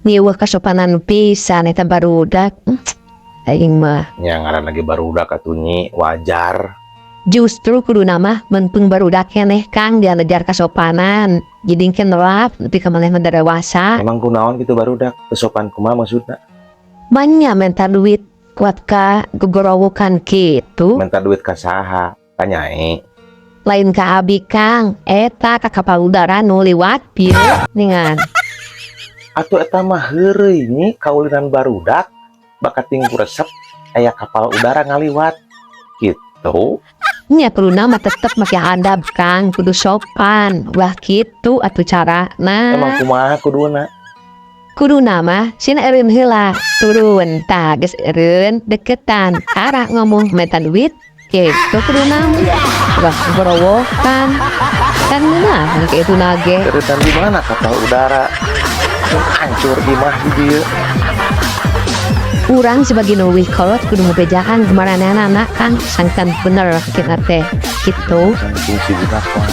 Euweuh kasopanan pisan eta barudak. Aing mah. Nya ngaran lagi barudak atuh, Nyi, wajar. Justru kuduna mah mempeng barudak keneh, Kang, diajar kasopanan. Jadi engke nerap nepi ka maneh mah dewasa. Emang kunaon gitu barudak? Teu sopan kumaha maksudna? Banyak minta duit kuat ka gogorowokan gitu. Minta duit ka saha? Ka Nyai? Lain ka abi, Kang, eta ka kapal udara nu liwat bieu ningan. Atuh eta mah heureuy, Nyi, kaulinan barudak bakating ku resep aya kapal udara ngaliwat. Gitu. Nya kuduna mah tetep make adab, Kang, kudu sopan. Wah, kitu atuh carana. Emang kumaha kuduna? Kuduna mah sina eureun heula, turun tah, geus eureun deketan, tara ngomong minta duit gitu kuduna mah. Wah, gorowokan. Kan ngeunah kitu nage. Eureun di mana kapal udara? Hancur di mah di dieu. Urang sebagai nu leuwih kolot kudu ngabejaan ka maranehanana, Kang, sangkan bener kita teh gitu. Kan fungsi budak mah.